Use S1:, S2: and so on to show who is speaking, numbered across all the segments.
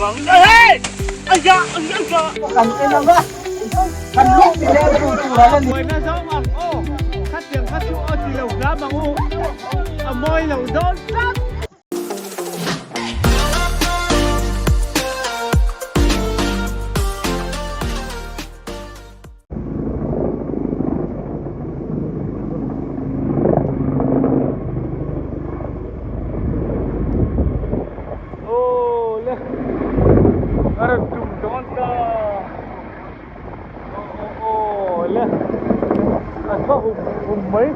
S1: Aw le a rawn tum dawn ta aw aw aw le a thaw hum hum mai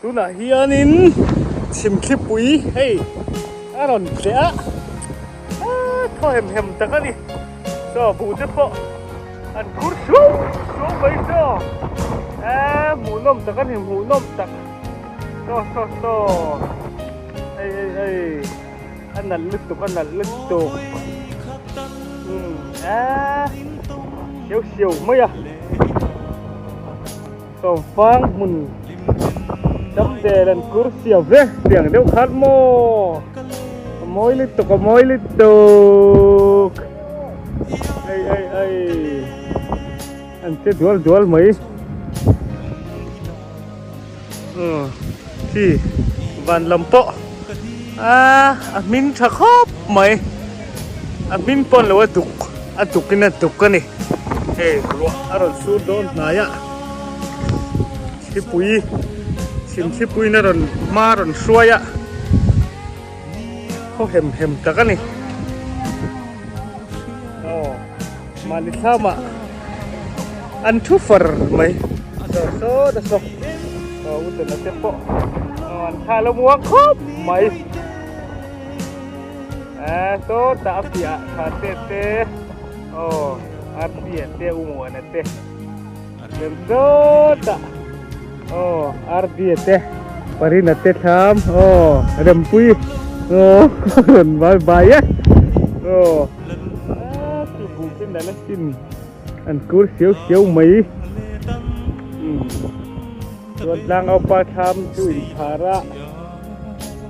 S1: tunah hianin chhimthlipui hei a rawn tleh a thaw hem hem tak a ni chaw buh te pawh an khur suau suau mai chaw eee hmuhnawm tak a ni hmuhnawm tak chaw chaw chaw hei hei hei a nalh lutuk a nalh lutuk umm eee siau siau mai a sawmfang hmun dam vel an kur siau ve tiang deuh khan maw a mawi lutuk a mawi lutuk ei ei ei an che dual dual mai khi van lam pawh a a hming tha khawp mai a hming pawn lo a duk a duk in a duk a ni hei ruah a rawn sur dawn hnai a thlipui chhim thlipui in a rawn hma a rawn hruai a khaw hem hem tak a ni aw mahni thlamah an thu far mai saw saw ta saw aw u tena te pawh aw an thla lo muang khawp mai eh saw ta a piah tha te te aw a piah te u muana te lem sawtah aw RD te Parina te thlam aw Rempui aw rawn vai vai e aw chu buh te nalh asin an kur siau siau mai chuan tlangaupa thlam chu inchhar a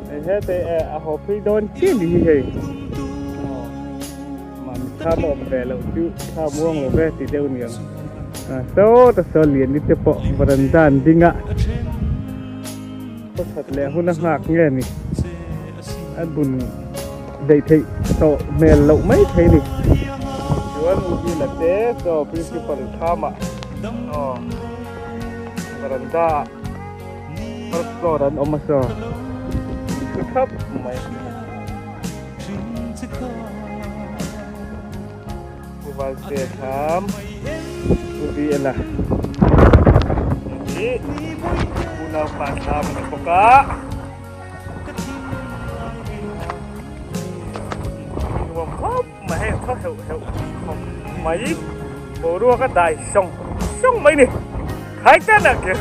S1: hei hete a haw phei dawn chiah ni hi hei aw. Mahni thlam a awm ve loh chu thla muang lo ve ti deuh ni ang. Saw ta saw lian ni te pawh varanda an ding a, khawkhat leh hun a nghak nge ni a bun daih theih tawh hmel loh mai thei ni. Chuan U Bila te saw principal thlamah aw varanda ah first floor an awm a saw thu thap mai. Uvalte thlam UBL a hi unaupa thlam a ni bawk a nuam khawp mai hei khaw heuh heuh khawp mai boruak a dai sawng sawng mai ni khai tan ang kir.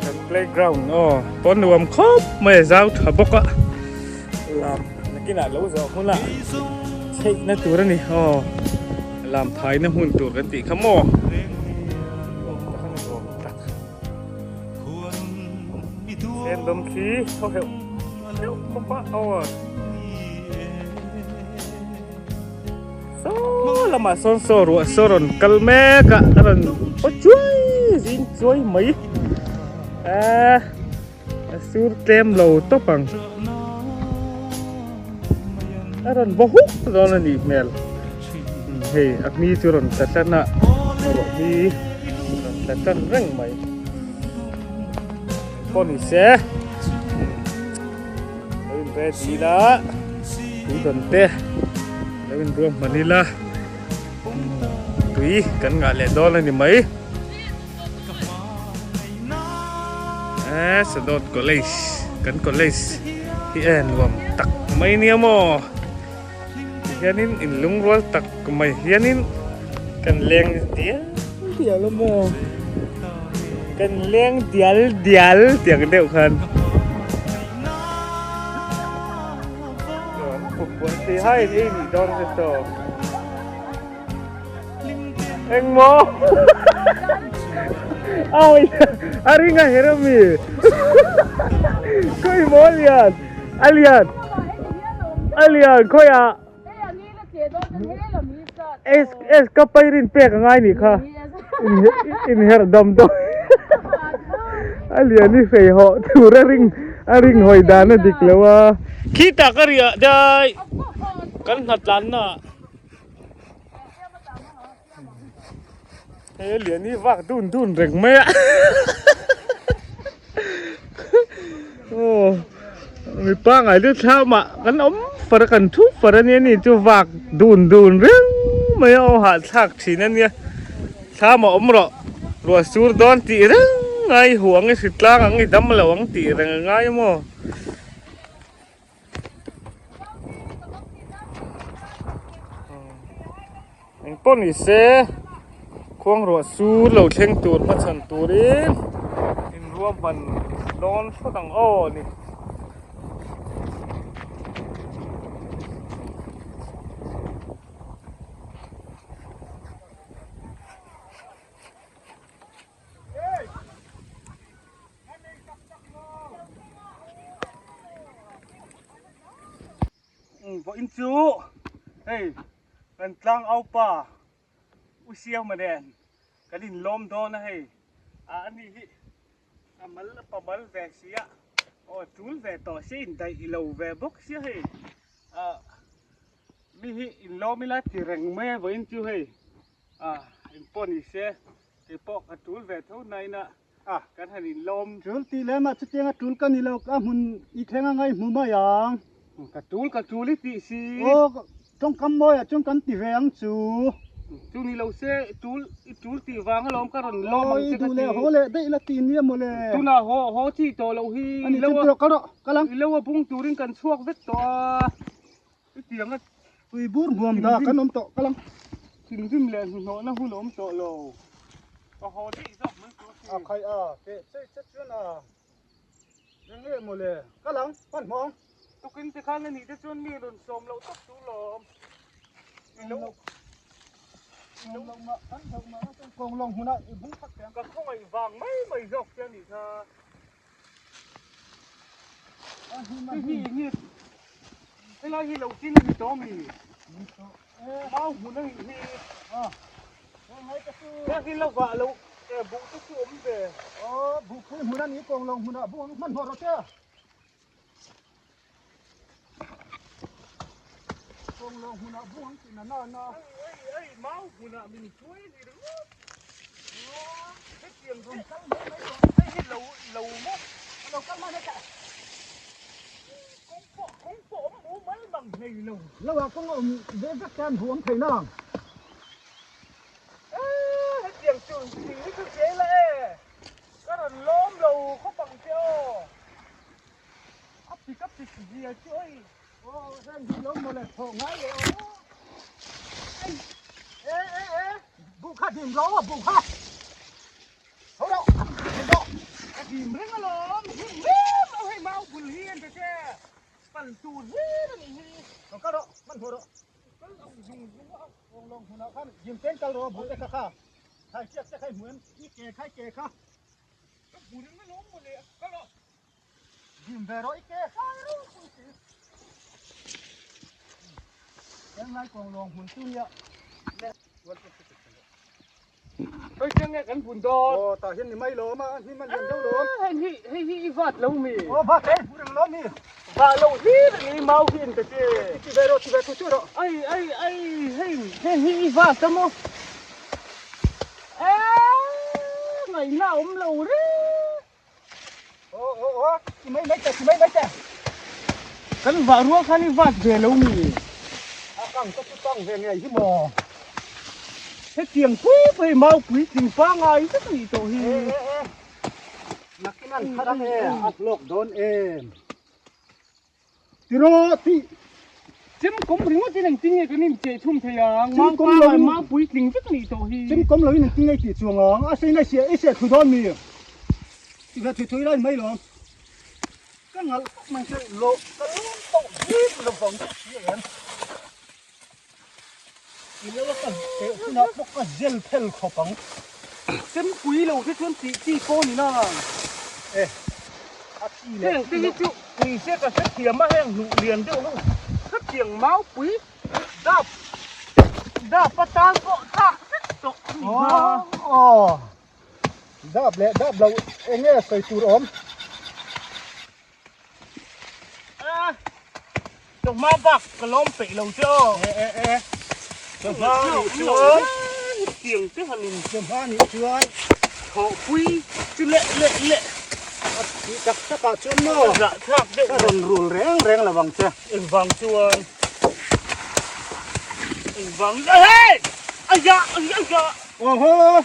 S1: Kan playground aw pawn nuam khawp mai a zau tha bawk a lam nakinah lo zawh hmunah chheihna tur a ni aw lam thaina hmun tur kan tih kha maw Sendawm khi thaw heuh heuh khawp a aw. Saw lamah sawn saw ruah saw rawn kal mek a a rawn paw chuai zing chuai mai a a sur tlem lo tawp ang a rawn vaw huk dawn a nih hmel hei a hmi chu rawn tla tan a ruah hmi rawn tla tan reng mai pawh ni se lo in ready ila tui dawn te lo in ruam hman ila tui kan ngah leh dawn a ni mai eh Sadawt college kan college hi e nuam tak mai nia maw tihianin in lungrual tak mai hianin kan leng dial dial a maw kan leng dial dial tiang deuh khan. Engmaw? Awi a ring a her ami. Khawi maw a lian a lian a lian khawi ah S S ka pai rin pek a ngai nih kha inherh dam dawn a lian hi fei hawh tur a ring a ring hawi dan a dik lo a. Khitah ka riah dai kan hnatlanna ah. He lian hi vak dun dun reng mai a aw mi pangai te thlam ah kan awm far a kan thu far a nia ni chu vak dun dun reng mai a aw hahthlak thin a nia thlam a awm rawh ruah sur dawn tih reng ngai huang i hritlang ang i dam lo ang tih reng a ngai maw. Eng pawh ni se khuang ruah sur lo thleng tur hmachhan turin inruahman dawn phawt ang aw ni. Vawiin chu hei kan tlang aupa u Siama nen kan inlawm dawn a hei ah ani hi a mal a pa mal ve si a aw tul ve tawh sia indaih ilo ve bawk sia hei ah mi hi inlawm ila ti reng mai a vawiin chu hei ah engpawh ni se kei pawh ka tul ve tho nain a Ah, kan han inlawm.
S2: Tul tih lem ah chutianga tul ka ni lo, ka hmun i thleng a ngai hmu mai ang.
S1: Ka tul ka tul i tih si.
S2: Aw, tawngkam mawi ah chuan kan ti ve ang chu.
S1: Chu ni lo se, tul i tul tih vang alawm ka rawn lawm ang che ka ti.
S2: Aw, i duh leh haw leh daih la ti nia mawle.
S1: Tunah haw haw chi tawh loh hi.
S2: Ani chu tawh kal rawh, kal ang.
S1: I lo a bung turin kan chhuak vek tawh a. Chutiang a
S2: Tui bur hmuam dah kan awm tawh kal ang.
S1: Thinrim leh hnuhnawhna hun a awm tawh lo. Ka haw daih zawk mai tur a si.
S2: A khai a, teh chei che chuan a eng nge maw le, kal ang, hmanhmawh ang.
S1: Tukin te khan a nih te chuan mi rawn sawm loh tawp tur lawm.
S2: Ilo ilo lo mah kan hlauh mah na chuan kawng lawng hmunah i bung khat teh ang.
S1: Ka khawngaih vang mai mai zawk che a nih kha. Hei hi eng nge helai hi lo chin a ni tawh ami mau hmun a nih hi heng hi lo vah loh buh te chu awm ve
S2: aw buh pui hmun a ni kawng lo hmunah buh ang hmanhmawh rawh che kawng lo hmunah buh ang tih na na na
S1: ei ei mau hmunah min hruai a ni ringawt Hetiang rawn kal mai mai tawh hei hi lo lo maw
S2: a lo kal mai mai teh
S1: kawng pawh kawng pawh awm mu mal mang hlei lo
S2: lo ah kawng a awm ve vek te an huam thei nang
S1: eh hetiang chu thing hi chu che la e ka rawn lawm lo khawp ang che aw a pik a pik zia chu oi
S2: Aw heng hi lo mawle thawh ngai leh aw. Ei e e e buh kha dim ro a buh kha. Ho ro dim ro.
S1: A dim reng alawm him rem lo hei mau bul hi an ta che. Pal tur hlir a nih hi.
S2: Lo kal rawh hman hmuh rawh.
S1: Kal ang zung zung a.
S2: Kawng lawng hmunah khan dim teng kal rawh buh te kha kha. Thai chiak te kha i hmu em? I ke kha i ke kha.
S1: Ka hmu reng alawm mawle kal rawh.
S2: Dim ve rawh i ke hlai ropui si. Henglai kawng lawng hmun chu nia.
S1: Hei chiang nge kan bun dawn.
S2: Aw tah hian ni mai lawm a, hnim a lian deuh lawm.
S1: Hei hi hei hi i vat lo mi.
S2: Aw vat e, hmu reng lawm hi.
S1: Vah lo hlir a ni mau hi an ta che.
S2: Ti ve rawh, ti ve thu chu rawh.
S1: Ai ai ai hei hei hi i vat a maw. Eee ngaihna a awm lo reng. Kan vah rual khan i vat ve lo mi?
S2: A kang te chu kang ve ngei hi maw?
S1: Hetiang pui pui mau puitling pangai vek a nih tawh hi.
S2: E e e nakin an thar ang e a hlawk dawn em? Tiraw tih
S1: Chem kawm ringawt in engtin nge kan incheh chhum thei ang? Mau pangai mau puitling vek anih tawh hi.
S2: Chem kawm loin engtin nge i tih chuang ang? A sei nai siah i siah thu dawn mi? Ti ve thui thui lai mai lo. Ka ngalh tak mai che lo ka lum tawh bik lo vang che si em. I lo a ka teh hunah pawh ka zel phel khawp ang.
S1: Chempui lo te chuan tih chi pawh a ni na.
S2: E, a chi leh.
S1: Heng te hi chu ni se ka hrethiam a heng hnuh lian deuh ho hetiang maupui dap dap atan pawh thlak vek tawh a ni kha.
S2: Aw, dap leh dap lo eng nge sawi tur awm?
S1: A, chawhma bak ka lawm peih lo che aw.
S2: E e e, chawhma nih chuan.
S1: Tiang te han in.
S2: Chawhma nih chuan.
S1: Thawhpui chu leh leh leh.
S2: A tih tak tak ah chuan maw.
S1: Zah thlak deuh.
S2: Ka rawn rul reng reng lo ang che.
S1: Engvang chuan. Engvang hei! Aya aya.
S2: Awhaw.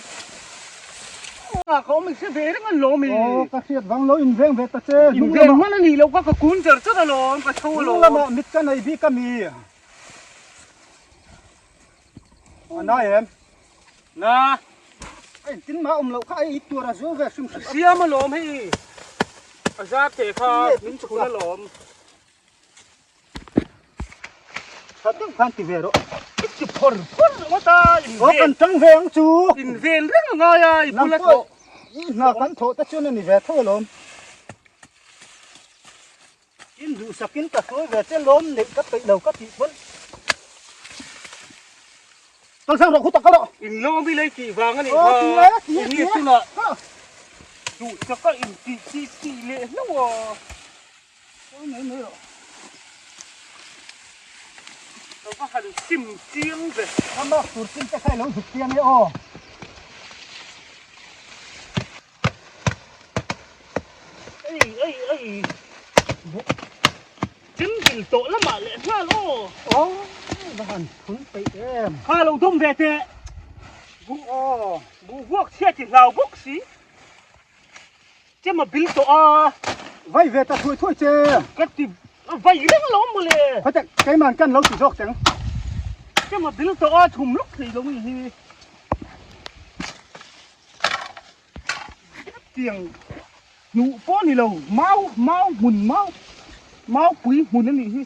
S1: Ka awm i hre ve reng alawm i.
S2: Aw ka hriat vang lo inveng ve ta che.
S1: Inveng hman a nih loh kha ka kun char char alawm ka tho alawm.
S2: Hnung lamah mit ka nei bik a mi. A nai em?
S1: Na.
S2: A intin mah awm loh kha a i tur a zu ve hrim hrim.
S1: A siam alawm hei. A zar teh kha min chhun alawm.
S2: Tha deuh khan ti ve rawh.
S1: I ti phawr phawr ringawt a, in
S2: ven. Aw kan tang ve ang chu.
S1: In ven reng a ngai a, i bula thawh.
S2: I hna kan thawh te chuan a ni ve tho alawm. In duhsakin ka hruai ve che lawm neih ka peih lo ka tih pawn. Kal sang rawh khu tak kal rawh.
S1: In lawm i lei tih vang a nih kha.
S2: Aw ti e ti e ti e.
S1: Tunah duhsaka in tih tih tih leh hlauh a. Ka va han sim chiang ve.
S2: Ka mak tur chin te kha i lo zuk chiang e aw.
S1: Ei ei ei. Chin bil tawh lamah leh nghal aw.
S2: Aw va han phun peih em.
S1: Kha lo dawm ve teh.
S2: Buh aw.
S1: Buh vuak chhiat i hlau bawk si. Chem a bil tawh a.
S2: Vai ve ta thuai thuai che.
S1: Ka ti vai reng lo mawle.
S2: Khawte keiman kan lo ti zawk teng.
S1: Chem a bil tawh a thum lawk thei lo ni hi. Tiang hnuh pawh ni lo mau mau hmun mau mau pui hmun a nih hi.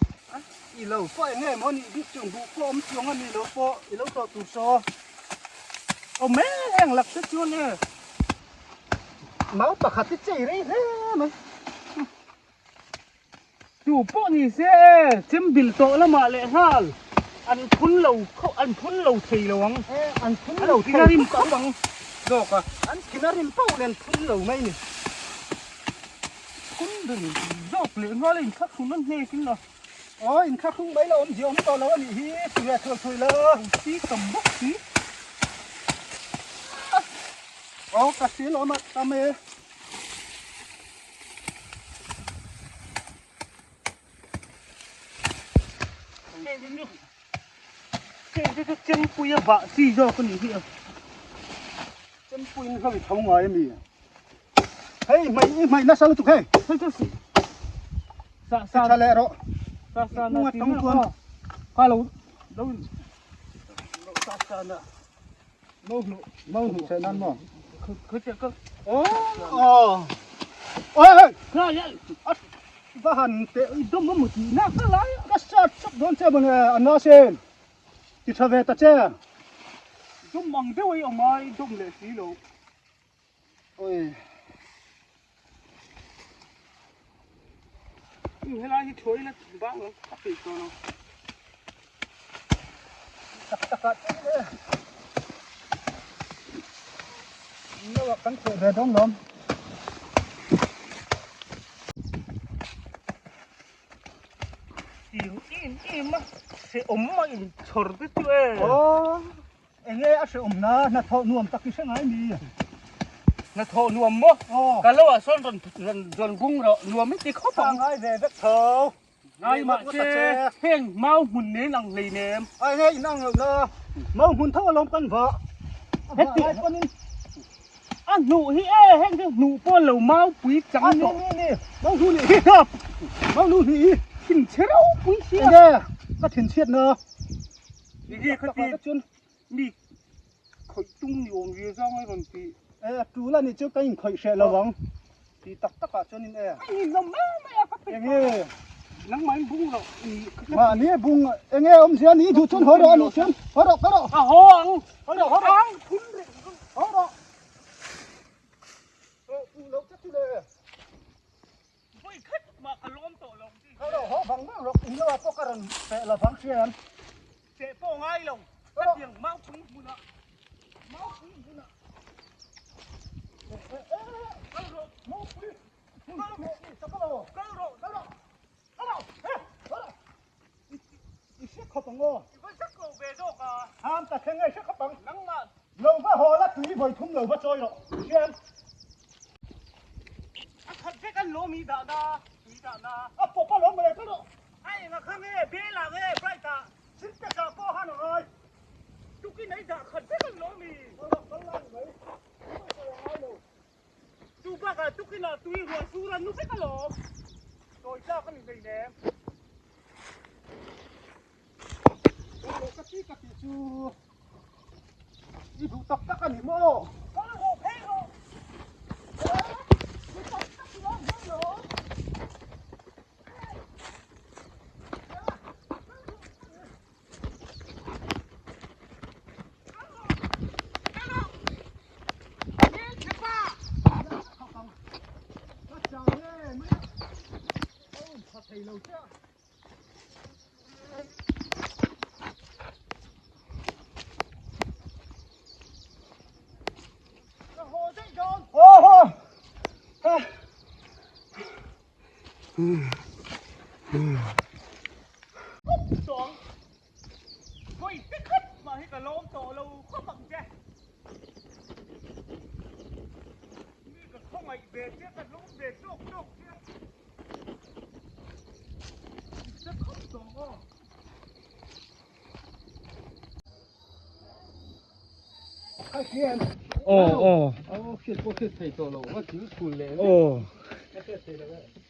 S2: I lo pawh eng nge maw nih bik chung buh pawh awm chuang a ni lo pawh i lo tawh tur saw.
S1: Awm e heng lak te chuan e.
S2: Mau pakhat hi chei rei hle mai.
S1: Tu pawh ni se e, chem bil tawh lamah leh nghal an phun lo kho an phun lo thei lo ang.
S2: E an phun lo
S1: thei a rim khawp ang zawk a.
S2: An thin a rim pauh nen phun lo mai ni.
S1: Phun ber zawk leh nghal a inthlahrun a hnek in a.
S2: Aw inthlahrung mai la awmzia awm tawh lo a nih hi ti ve thuai thuai la.
S1: Si tam bawk si.
S2: Aw ka hria lawm a tam e.
S1: Heng te chu chempui a bah chi zawk a nih hi a.
S2: Chempuiin hlo i tho ngai a mi? Hei hmai i hmai nasa lutuk hei.
S1: Hei chu sa
S2: sa tha leh rawh.
S1: Sa sa na
S2: ti na kha.
S1: Kha lo lo
S2: sa sa na. Mau hnu mau hnu che nan maw?
S1: Kha che ka.
S2: Oh. Oi.
S1: Kha ya.
S2: Va han te
S1: i dom a mu ti na kha lai.
S2: Ka sat sap dawn che mawle a na sen. Ti tha ve ta che.
S1: Dum ang deuh ai awm a i dum leh si lo.
S2: Oi.
S1: Helai hi thuai la bang ang a peih tawh lo.
S2: Tak tak ah chuan e. Lo ah kan theh ve dawn lawm.
S1: Tiang em em a hrehawm a in chhawr te chu e.
S2: Aw. Enge a hrehawm na hnathawh nuam tak i hre ngai mi?
S1: Hnathawh nuam maw?
S2: Aw.
S1: Ka lo ah sawn rawn rawn rawn bung rawh nuam i ti khawp ang.
S2: Tha ngai ve vek tho.
S1: Ngai mah che heng mau hmun nen ang hlei nem.
S2: A enge in ang loh na mau hmun tho alawm kan vah. A vah lai pawnin.
S1: A hnuh hi e heng chu hnuh pawh lo mau pui chang
S2: tawh. A ni ni ni mau hnu nih hi. Mau hnu nih hi.
S1: Thinchhe ropui sia.
S2: Enge ka thinchhiat na.
S1: Enge kha ti mi khawih tum ni awm ve zang a rawn ti.
S2: E a tul a nih chu ka inkhawih hreh lo ang ti tak tak ah chuan in e.
S1: A inzawm mai mai a ka peih
S2: Enge
S1: nangmah in bung loh ni.
S2: Mahni a bung enge awmzia ni duh chuan haw rawh a nih chuan haw rawh ka rawh.
S1: A haw ang
S2: haw rawh haw rawh
S1: ang phun reng
S2: haw rawh. lo ah pawh ka rawn feh lovang hria em?
S1: Feh pawh ngai lo, hetiang maupui hmunah, maupui hmunah. Kal rawh,
S2: maupui hmun chu kal rawh,
S1: kal rawh,
S2: kal rawh, kal rawh, kal rawh. I hre khawp ang aw.
S1: I va zak lo ve zawk a.
S2: Ham ta thleng a i hre khawp ang.
S1: Nangmah.
S2: Lo va haw la tui vawi thum lo va chawi rawh. Hrian.
S1: A khat vek an lawm i dah na, tui dah na.
S2: A pawp a lawm mawle kal rawh.
S1: A enga kha nge bel ah nge bright ah.
S2: Sintex ah pawh han a ngai.
S1: Tukin a i dah khat vek an lawm i.
S2: Kal rawh kal la ni mai. Tui vawi chawi a ngai lo.
S1: Chu bakah tukinah tui ruah sur an nu vek alawm. Sawi tlak a ni hleinem.
S2: Kal ka ti ka tih chu i duh tak tak a ni maw?
S1: Kal rawh phei rawh.
S2: Duh tak tak i lo hmang lo.
S1: Vawi te khat mah hi ka lawm tawh lo khawp ang che. Mi ka khawngaih ve che, ka lawm ve tawk tawk che. I hre khawp tawh aw.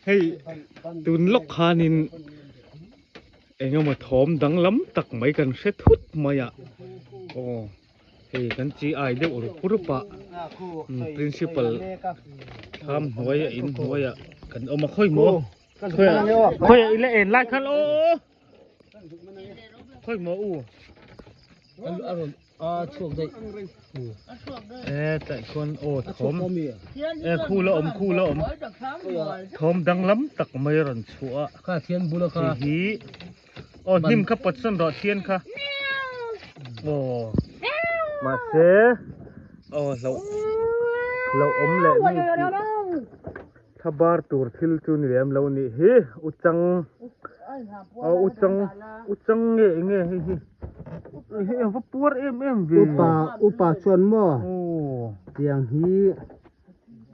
S1: Hei tun lawk khanin engemaw thawm danglam tak mai kan hre thut mai a aw hei kan chi ai deuh rup rup a principal thlam hnuaia in hnuaia kan awm a khawi maw khawiah ila en lai khan aw. Khawi maw u?
S2: A rawn a chhuak daih.
S1: E tlaih khuan aw thawm e khu la awm khu la awm thawm danglam tak mai a rawn chhuah a
S2: Kha thian bula kha.
S1: Hei hi aw hnim kha pawt sawn rawh thian kha aw mahse aw hlauh hlauh awm leh mi tih Thla bar tur thil chu ni lem lo nih hi uchang aw uchang uchang nge enge hei hi hei a va puar em em ve
S2: upa upa chuan maw tiang hi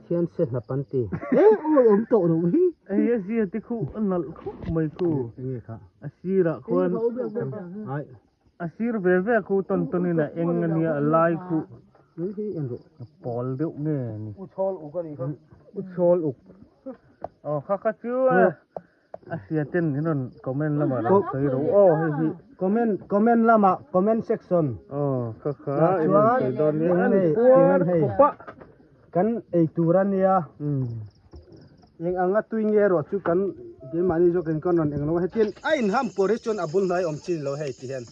S2: thian se hnap an ti e awi awm tawh loh hi
S1: hei a zia te khu a nalh khawp mai khu
S2: enge kha
S1: a sirah khuan
S2: ai
S1: A sir ve ve khu tawn tawn in a eng a nia a lai khu a pawl deuh nge a ni.
S2: U chhawl uk a nih kha.
S1: U chhawl uk. Aw kha kha chu a a hria ten min rawn comment lamah rawn sawi ro aw hei hi.
S2: Comment comment lamah comment section.
S1: Aw kha kha in rawn sawi dawn nia an puar khawp a.
S2: Kan ei tur a nia. Eng anga tui nge erawh chu kan keimahni zawkin kan rawn eng lo a hetiang a inham pawr hi chuan a bul hnai awm chin lo hei ti hian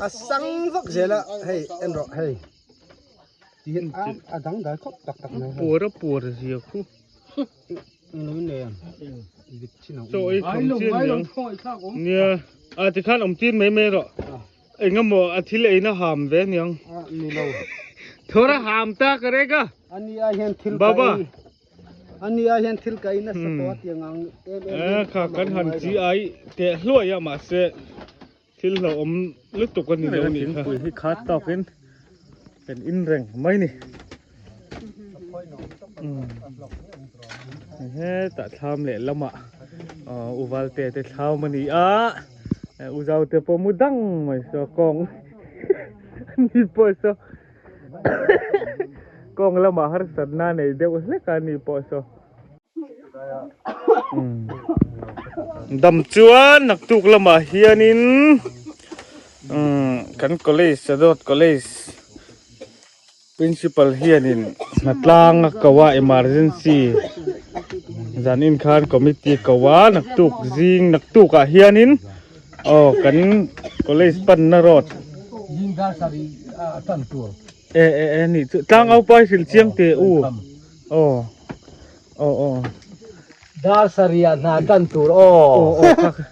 S2: a sang vak zel a hei en rawh hei ti hian a a dangdai khawp tak tak mai hei.
S1: Puar a puar zia khu.
S2: Eng lo in nei ang dik chin ang.
S1: Chaw ei kham chin niang. Nia a tikhan awm tir mai mai rawh. Engemaw a thil eina ham ve aniang.
S2: A ni lo.
S1: Thawra ham ta ka rek a.
S2: Ani ai hian thil ka ei. Ani ai hian thil ka ei nasa tawh a tiang ang em em
S1: hian. Kha kan han chi ai teh hluai a mahse thil hlauhawm lutuk a ni lo nih kha. Thingpui hi khat tawkin kan in reng mai ni. Hetah thlam leh lamah u Valte te thlam a ni a, u Zaute pawh mu dang mai saw kawng ni pawh saw kawng lamah harsatna nei deuh hlek a ni pawh saw. Dam chuan naktuk lamah hianin kan college Sadawt college. Principal hianin hnatlang a ko a emergency zan in khan committee ko a naktuk zing naktuk ah hianin aw kan college panna road e e e nih chu tlang au pai hrilh chiang teh u aw aw aw
S2: Dar sarih ah hna tan tur aw.
S1: Aw aw kha.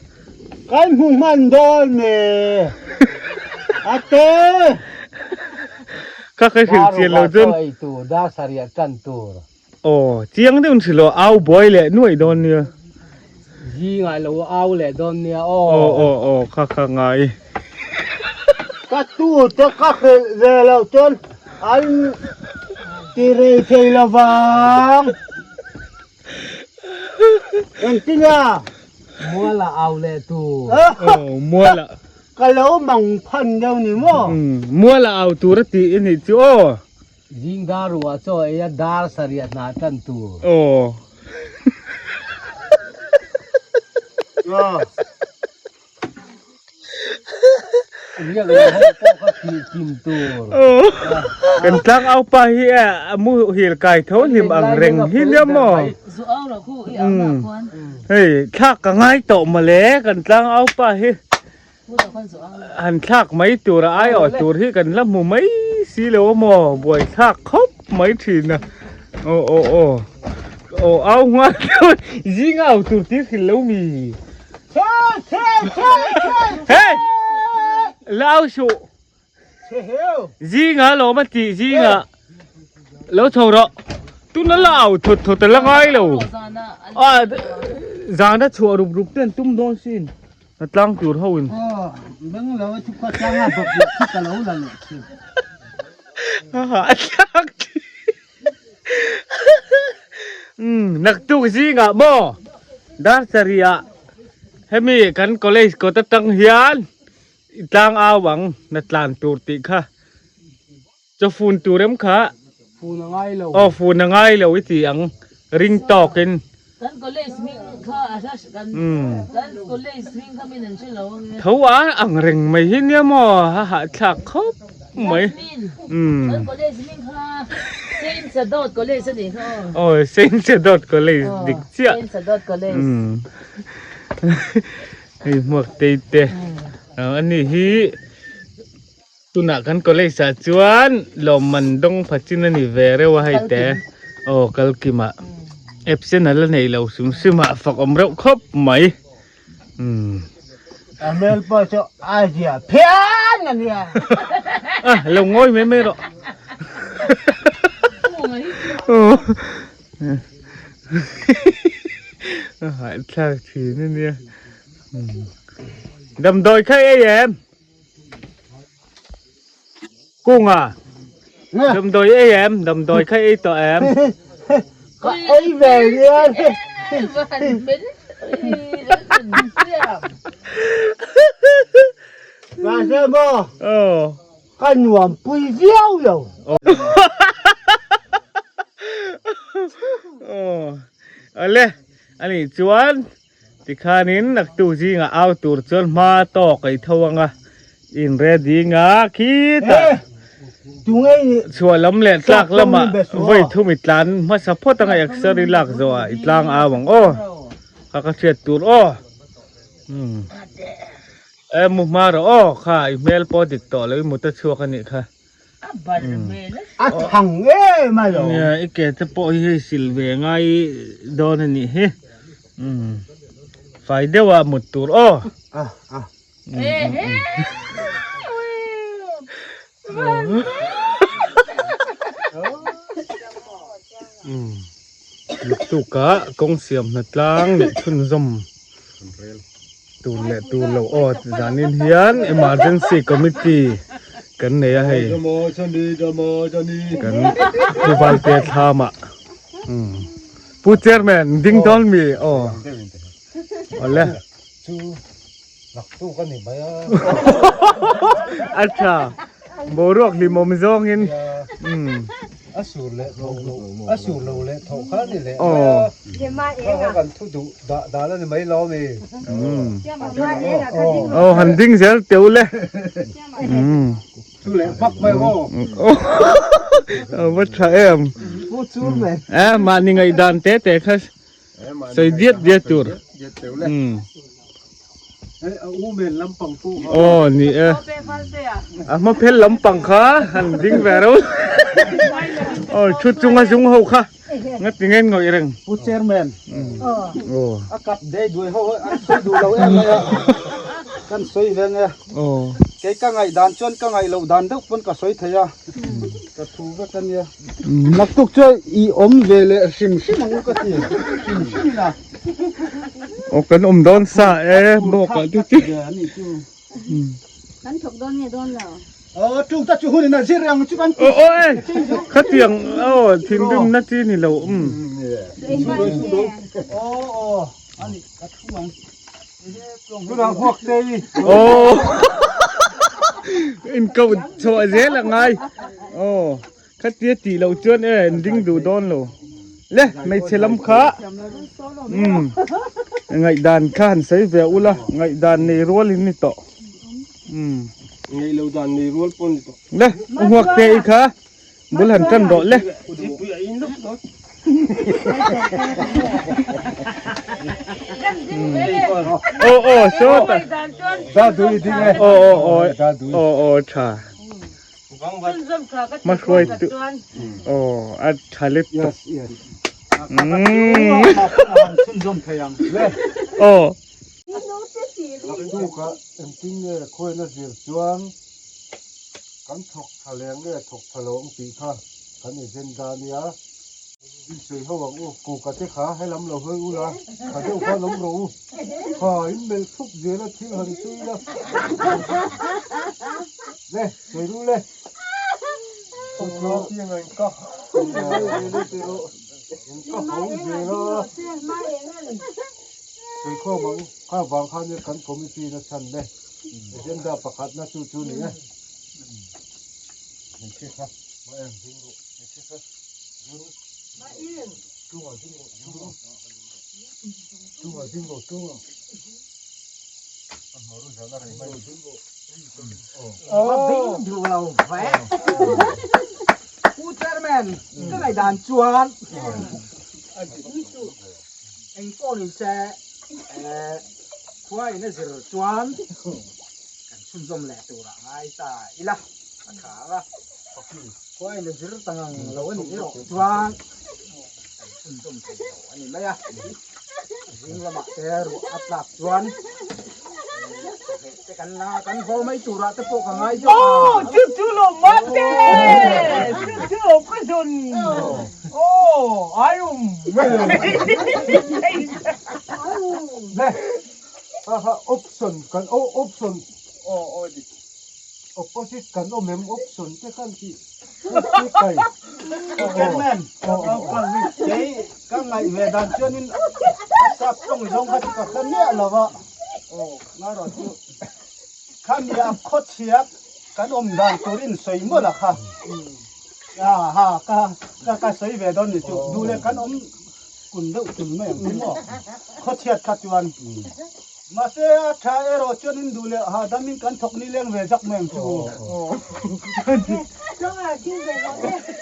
S2: Kan hmu hman dawn me. Ate.
S1: Kha ka hrilh chian lo chuan.
S3: Ei tur dar sarih tan tur.
S1: Aw chiang deuh in hrilh aw au buai leh nuaih dawn nia.
S3: Zingah lo au leh dawn nia aw.
S1: Aw aw aw kha kha ngai.
S2: Ka tu te ka hrilh ve lo chuan an ti rei thei lovang. Engtinga?
S3: Muala au leh tur.
S1: Aw muala.
S2: Ka lo mang phan deuh ni maw?
S1: Muala au tur a tih i nih chu aw.
S3: Zing dar ruah chaw ei a dar sarih hna tan tur.
S1: Aw.
S3: Riak lo ho pawh kha thih kim tur.
S1: Kan tlang au pa hi a muhil kai tho hlim ang reng hi nia maw. Hei thlak ka ngai tawh mawle kan tlang au pa hi. Han thlak mai tur a ai awh tur hi kan la hmu mai si lo a maw buai thlak khawp mai thin a. Aw aw aw aw au nghal zing au tur tir hrilh lo mi. Hey! Lau su. Zinga lo ma ti zinga. Lo chho ro. Tuna lau thut thut la ngai lo. A zana chhuah rup rup ten tum dawn sin. Na tlang tur ho in.
S2: Oh, beng lo chu ka tlang a bawk chu ka lo la leh thin.
S1: Ha ha a tlang. Um naktuk zingah maw dar sarih hemi kan college kawt atang hian i tlang au ang na tlan tur tih kha chaw fun tur em kha
S2: Fun a ngai lo.
S1: Aw fun a ngai lo i ti ang ring tawkin.
S4: Kan college hming kha a hla kan kan college hming kha min an hre lo ang e.
S1: Tho a ang reng mai hi nia maw a hahthlak khawp mai.
S4: Jasmine kan college hming kha Saint Sadot College a nih kha
S1: aw. Aw Saint Sadot College dik chiah.
S4: Saint Sadot College.
S1: Hei hmuak tei te ani hi Tunah kan college ah chuan lawmman dawng pha chin a ni ve reuh a hei te aw kalkim ah absent a la nei lo hrim hrim ah fak awm reuh khawp mai umm.
S2: A hmel pawh chu a zia phian a nia.
S1: A lo ngawi mai mai rawh. A hahthlak thin a nia. Damdawi kha ei em? Kunga damdawi ei em damdawi kha ei tawh em
S2: ka ei ve hian mahse maw ka nuam pui viau lo
S1: awle anih chuan Tikhanin naktu zingah au tur chuan hma tawk a i tho ang a, in ready nga khitah chhuah lam leh tlak lamah vawi thum i tlan hmasa phawt anga exer i lak zawhah i tlang au ang aw, kha ka hriat tur aw. E mu hma rawh aw, kha i hmel pawh dik tawh lo i mut a chhuak a nih kha.
S2: A thang em a lo.
S1: Nia i ke te pawh hi hei sil ve ngai dawn a nih hi. Fai deuh a mut tur aw. Luktuk ah kawng siam hna tlang leh chhunzawm Tur leh tur lo aw zanin hian emergency committee kan nei a hei kan pu Valte thlam ah pu chairman ding dawn mi aw awle a tha boruak hlimawm zawngin
S3: A sur leh tho lo a sur lo leh tho kha ni leh mai a kha kan thu duh dah dan a ni mai lo mi
S1: aw han ding zel teuh le
S3: thu leh vak mai aw
S1: aw va tha em e mahni ngaihdan te te kha Sawi diat diat tur. Aw ni e. A hma phel lampang kha han ding ve reuh. Aw thu chunga zung ho kha. Ngati ngen ngawih reng.
S2: Pu Chairman, a kap dei duai ho an sawi duh lo em mai a, kan sawi ve nge. Kei ka ngaih dan chuan ka ngaih loh dan deuh pawn ka sawi thei a, ka thu vek a nia. Naktuk chuan i awm ve leh hrim hrim ang u ka ti, hrim hrim in a.
S1: Aw kan awm dawn sa e, bawk ah chu chi.
S5: Kan thawk dawn nge dawn lo.
S2: Aw tung ta chu hun in a zir ang chu kan ti.
S1: Aw aw e khatiang aw thinrim na chi ni lo um.
S2: Aw aw ani ka thu ang. Tunah huak te i.
S1: Aw in ko chhuah zel a ngai. Aw khatia tih loh chuan e an ding duh dawn lo. Le hmeichhe lam kha um ngaihdan kha han sawi ve ula ngaihdan nei rual in ni tawh. Um
S3: Ngei lo dan nei rual pawh ni tawh.
S1: Le u huak te i kha bul han tan rawh le. Aw aw sawta. Aw aw aw aw aw tha. Hmahruai tu aw a tha let tawh. Aw.
S3: Naktuk ah engtin nge khuaina zir chuan kan thawk tha leh nge thawk tha lo ang tih kha kan agenda a nia. Insawi ho ang u, kuka te kha helam lo hawi ula, tha deuh khan awm rawh u. Tha in melh thup zel a thil han sawi ila. Le, sawi ru le. In ka ho zel a. Sawi khawm ang, kha vang khan nia kan committee na chhan le. Agenda pakhatna chu chu ni e. Hmeichhia kha, ma em ding rawh, hmeichhia kha.
S2: Pu Chairman, ka ngaihdan chuan eng pawh ni se khua in a zir chuan kan chhunzawm leh turah ngai ta ila a tha ang a. Khua in a zir ta ngang lo a nih erawh chuan kan chhunzawm thei lo a ni mai a. Zing lamah te ruah a tlak chuan chawhmeh te kan la kan haw mai turah te pawh ka ngai zawk a.
S1: Aw chu chu lo mate chu chu lo ka zawn aw aium
S3: Le ha ha option kan option aw aw dik. Opposite kan awm em option te khan tih tih kai.
S2: Chairman, kei ka ngaih ve dan chuanin a sap tawng zawng kha chu ka hre miah lo va. Ngarawh chu khami a khawchhiat kan awm dan tur in sawi mawlh a kha. Ha ka ka ka sawi ve dawn ni chu duh leh kan awm kun deuh tul mai ang chu maw khawchhiat kha chuan. Mahse a tha erawh chuan in duh leh hahdam in kan thawk ni leng ve zak mai ang chu.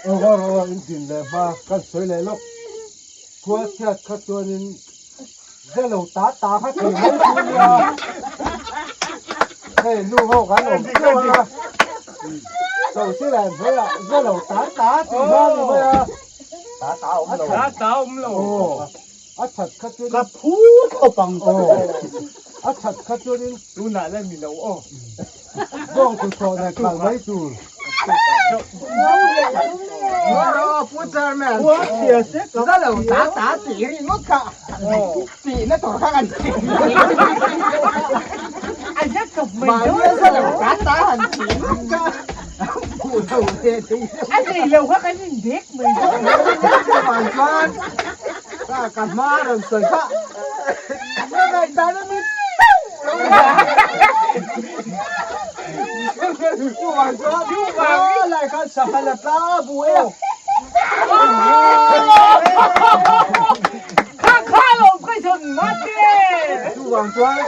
S3: Aw rawh in din leh hma kan sawi leh lawk. Khua chhiat kha chuan in ze lo ta ta kha thei mai chu nia. Hei nu ho kan awm teuh a. So si leh hnuaiah ze lo ta ta tih hma ni mai a.
S2: Ta ta awm lo.
S1: Ta ta awm lo.
S3: A that kha chuan
S2: Ka phur khawp ang.
S3: Aw. A that kha chuanin
S1: tunah la ni lo aw.
S3: Bawng tu tawh nen kal mai tur.
S2: Pu Chairman. Za lo ta ta tih ri ngawt kha. Tih na tur kha kan ti.
S1: A za chawp mai dawn.
S2: Mahni a za lo ta ta han tih ngawt kha. Fuh lo ve thei deuh.
S1: A nei lo kha kan indek mai dawn.
S2: Chuan Ka ka hma rawn sawi kha. Ka ngaihdan a ni teuh lo nia. Chuvang chuan a lai khan sangha la tla bu e.
S1: Kha kha lo ka zawn mate.
S2: Chuvang chuan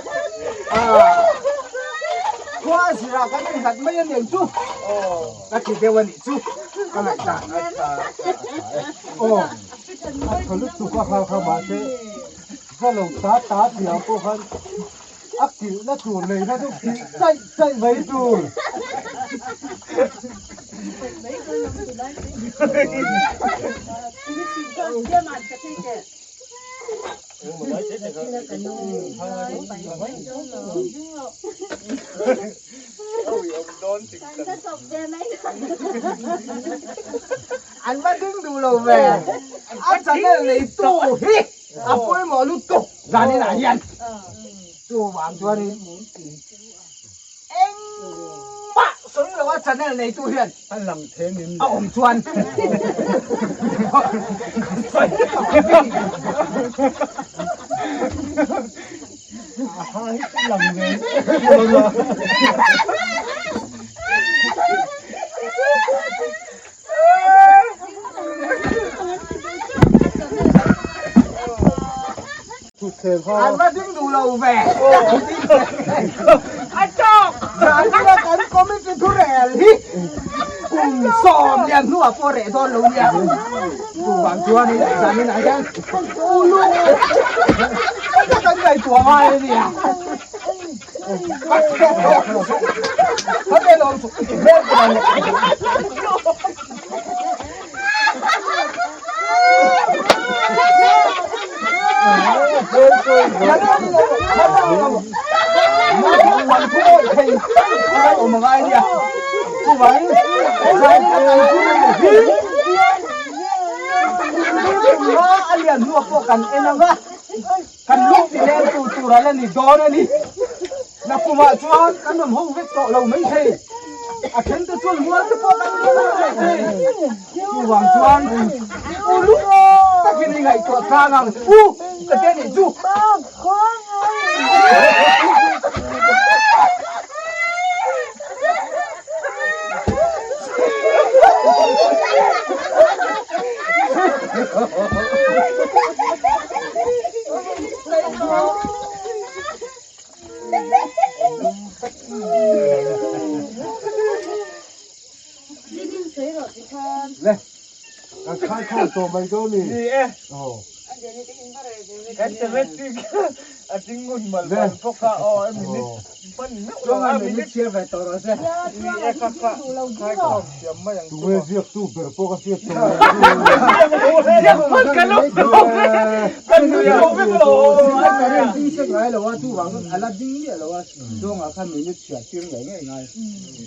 S2: khua zirah kan innghat mai a nen chu. Ka ti deuh a nih chu. Ka ngaihdan.
S3: Aw. A tha lutuk a khal kha mahse za lo ta ta tih ang pawh khan a kilhna tur nei kha chu kilh chaih chaih mai tur.
S2: An va ding duh lo ve. A channel neitu hi a pawimawh lutuk zaninah hian chuvang chuanin engmah sawi lo a channel neitu hian a lang thei ngem a awm chuan lang ve An va ding duh lo ve. A tawk! Zan kan committee thu rel hi kum 10 hnuah pawh reh dawn lo nia. Chuvang chuanin zaninah hian uluk kan ngaihtuah ngai a nia. Kan lung ti leng tur tur a la ni dawn a ni. Nakumah chuan kan rawn ho vek tawh lo mai thei. A then te chuan mual te pawh kan ni lo mai thei. Chuvang chuan uluk takin i ngaihtuah tlang ang u ka te nih chu.
S3: Le, kan khai khawm tawh mai dawn ni.
S1: Ni e.
S3: Aw.
S1: Kan selecting a ding ngun mal mal bawk a aw a minute hman meuh lo a minute
S2: chhiar ve tawh rawh se.
S1: Ni e kha kha khai khawm thiam mai ang chu.
S3: Tunge ziaktu ber pawh ka hriat tawh lo.
S1: Ziak hman ka lo lo ve. Kan nui lo vek lo.
S2: Ding sek ngai lo a chuvang a la ding miah lo a zawngah khan minute chhiar tir ngei ngei ngai.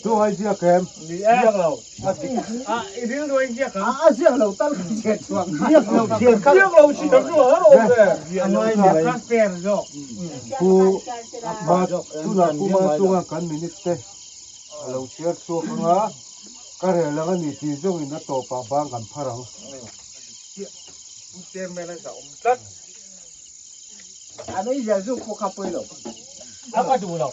S3: Tungai ziak em?
S1: Ni e. Ziak lo. A i rilru a inziak ang.
S2: A ziak lo tal ka chhiat chhuak.
S3: Ziak lo chhiar kha.
S1: Ziak lo chhiar chu a rawh ve.
S2: A ngai ni mai.
S1: Ka fair zawk.
S3: Pu Ma tunah Pu Ma chunga kan minute te a lo chhiar chhuak ang a, ka rel ang a ni tih zawngin a tawpah bang kan phar ang.
S1: Pu Chairman a zah awm tlat.
S2: A nei ziah zuk pawh kha pawi lo.
S1: A ka duh lo.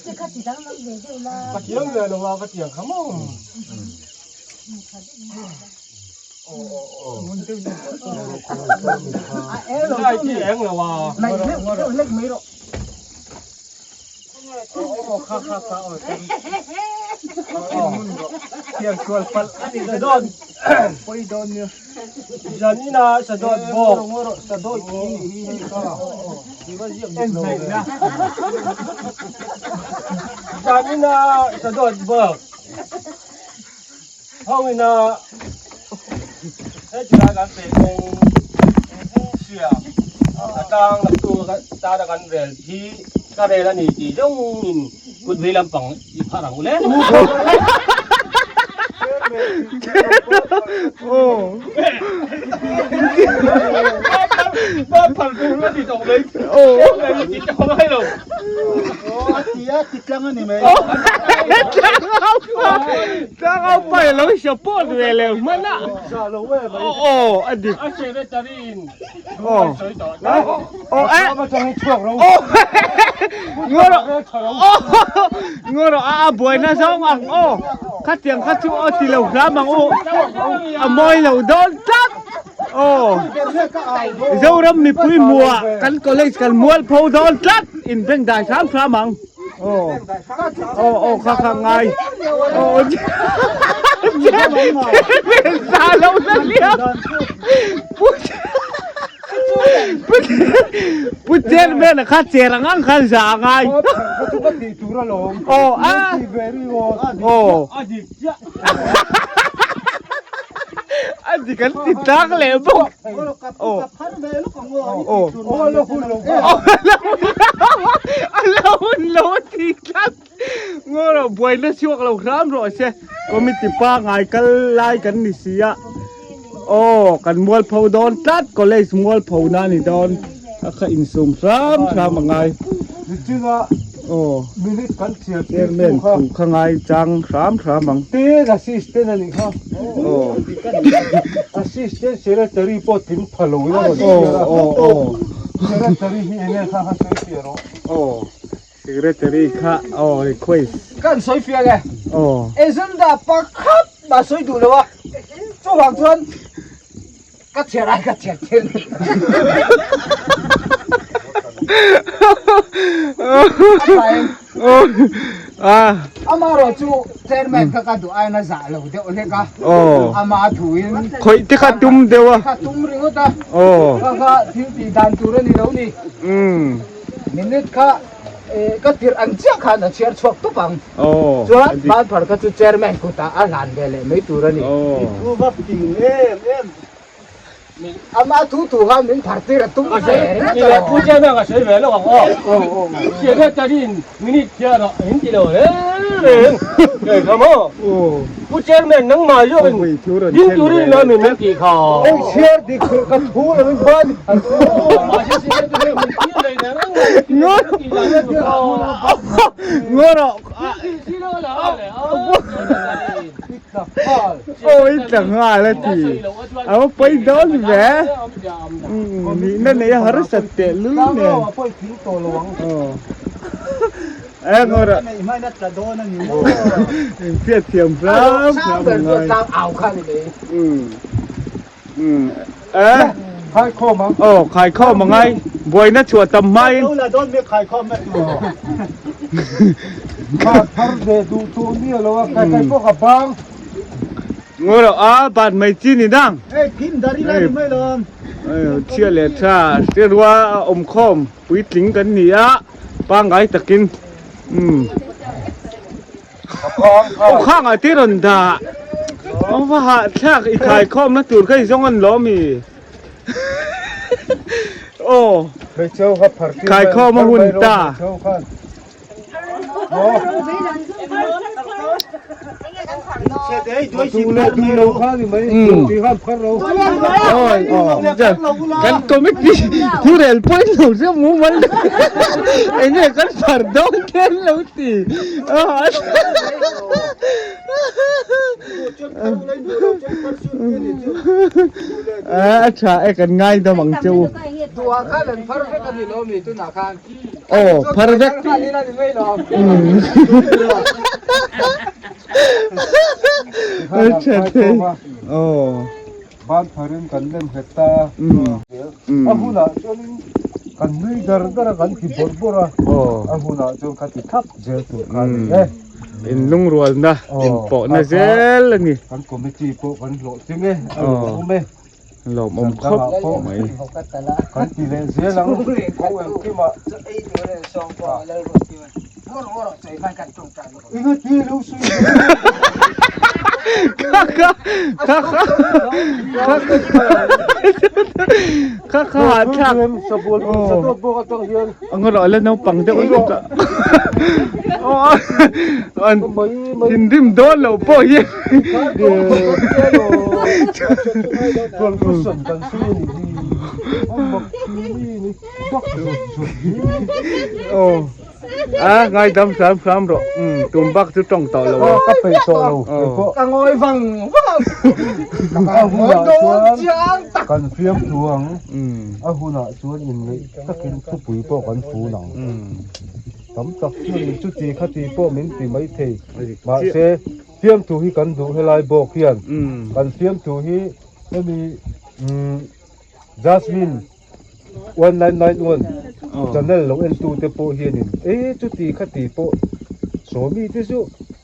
S4: Te kha ti danglam ve deuh la.
S1: Ka thiam ve lo a ka tiang kha maw.
S2: A eng lo
S1: Ai ti eng lo a.
S2: Mai deuh deuh hlek mai rawh.
S1: Aw kha kha kha aw Thiam sual palh a ni ta dawn. Pawi dawn nia. Zanina sadawt bawk.
S2: Sadawt hi hi hei kha.
S1: En theih na. Zanina sadawt bawk. Hawina hetilai kan pe kawng hria atang tu tana kan rel hi ka rel a ni tih zawngin kut vei lampang i phar ang u le.
S5: Khatiang kha chu aw ti lo hram ang u a mawi lo dawn tlat aw Zoram mipui hmuah kan college kan mual pho dawn tlat in beng dai hram hram ang aw aw aw kha kha ngai aw za lo na liam pu pu. Pu chairman a kha cher ang ang khan za a ngai.
S3: Kha chu ka tih tur alawm.
S5: Aw a.
S3: Ti ve ri aw.
S5: Aw.
S1: A dik chiah.
S5: A dik an ti tlang leh bawk. Aw. Aw.
S3: Aw a la hun lo kha.
S5: A la hun lo a ti tlat. Ngaw buaina chhuak lo hram rawh se. Committee pangai kal lai kan ni si a. Aw kan mualpho dawn tlat college mualpho na ni dawn a kha insum hram hram a ngai.
S3: Nichina
S5: aw
S3: minute kan chhiar tir
S5: chairman
S3: tu kha.
S5: thu kha ngai chang hram hram ang.
S3: Tin assistant a nih kha.
S5: Aw
S3: Assistant secretary pawh tling pha lo in a rawn chhiar a.
S5: Aw aw aw.
S3: Secretary hi enge kha kha sawi fiah rawh.
S5: Aw. Secretary kha aw request.
S2: Kan sawi fiah le.
S5: Aw.
S2: Agenda pakhat mah sawi duh lo a, chuvang chuan ka chhiar ai ka chhiar thil ni. Amaherawh chu chairman kha ka duh aiin a zah lo deuh hlek a, ama thuin
S5: Khawih te kha tum deuh a.
S2: Kha tum ringawt a.
S5: Aw.
S2: Kha kha thil tih dan tur a ni lo ni. Minute kha ka tirh ang chiah khan a chhiar chhuak tawp ang. Chuan Banphar kha chu chairman kutah a hlan ve leh mai tur a ni.
S5: I
S2: thu va ping em em. Amah thu thu khan min phar tir a tum ve ringawt a.
S1: Pu chairman ka sawi ve lawk ang aw. Secretary in minute chhiar ah in ti lo reng reng. Kei kha maw? Pu chairman nangmah zawk in ding turin lo min min tih kha.
S3: Eng chhiar dik tur ka thu lo in ban
S5: Awi tla nghal a ti. A va pawi dawn ve. Nihna nei a harsat teh lul nen. Engawrah inhriat thiam hram hram a ngai. Aw khaikhawm a ngai buaina chhuah tam hmain. Ngawrah a ban mai chi ni dang. Chhia leh tha hriatrual a awm khawm. Puitling kan ni a, pangngai takin umm aw khangah te rawn dah aw va hahthlak i khaikhawmna tur kha i zawng an lawm i aw khaikhawm a hun ta. Kan committee thu rel pawhin lo hre mumal enge kan phar dawn kher lo ti. A tha e kan ngaidam ang che u. Aw phar vek. Aw.
S3: Ban pharin kan lem nghet ta a. A hunah chuanin kan nui dar dar a, kan ti bawrh bawrh a. A hunah chuan ka ti thap zel tur kha a ni e.
S5: Inlungrualna inpawhna zel a ni.
S3: Kan committee pawh kan hlawhtling e, a lawmawm e.
S5: Lawmawm khawp mai.
S3: Kan ti leh zel ang ko engkimah. Inga ti lo sui.
S5: Kha kha kha kha kha kha kha hahthlak. Ang rawh la naupang deuh lutuk a. An thinrim dawn lo pawh hi. Aw a ngaidam hram hram rawh um tum bak chu tawng tawh lo a.
S3: Ka peih tawh lo keipawh.
S2: Ka ngawi vang vang ang.
S3: A hunah chuan kan fiamthu ang. A hunah chuan inngeih takin thupui pawh kan fun ang. Tam tak chuan chuti khati pawh min ti maithei. Mahse fiamthu hi kan duh helai bawk hian kan fiamthu hi hemi Jasmine 1991 channel lo en tu te pawh hianin e chuti khati pawh sawmi te chu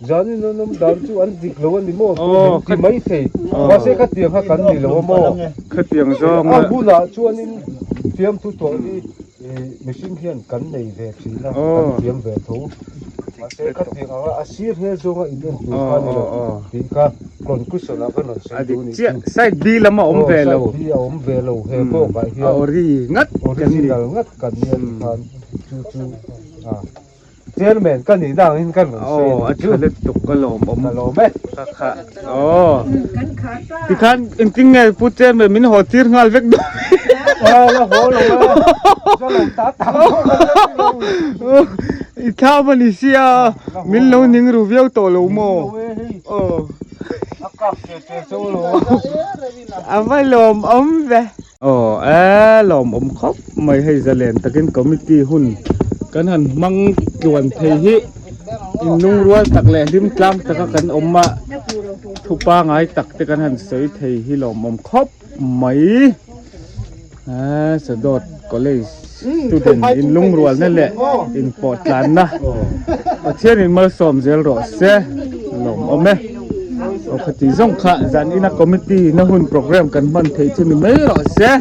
S3: zanin an awm dan chu an dik lo a ni maw pawh min ti maithei. Mahse khatiang kha kan ni lo a maw?
S5: Khatiang zawng
S3: A hunah chuanin fiamthu tawh hi mihring hian kan nei ve thin a, kan thiam ve tho. Mahse khatiang anga a sir he zawnga in en tur kha ni lo tih kha conclusion ah ka rawn sawi duh ni chu.
S5: Side B lam a awm ve lo.
S3: Side B a awm ve lo he bawk ah hian.
S5: A ori ngat
S3: kan ni. Original ngat kan nia tikhan chu chu a. Chairman ka nih na angin ka rawn sawi
S5: a ni chu. Aw a tha lutuk ka lawm awm.
S3: Ka lawm e.
S5: Ka kha aw. Tikhan engtin nge Pu Chairman min haw tir nghal vek dawn mi?
S3: Aw la haw lo e. Ka lo ta ta pawh ka la ti lo.
S5: I thlam a ni sia min lo ning ru viau tawh lo maw?
S3: Aw. A kap che che cho lo.
S5: A va lawm awm ve. Aw e lawmawm khawp mai hei zalen takin committee hun kan han hmang tluan thei hi in lungrual tak leh hlim tlang taka kan awm a thu pangai tak te kan han sawi thei hi lawmawm khawp mai e Sadawt college student in lungrualna leh in pawh tlanna Pathian in malsawm zel rawh se lawmawm e. Aw khati zawng kha zan ina committee na hun program kan hman theih chu ni mai rawh se.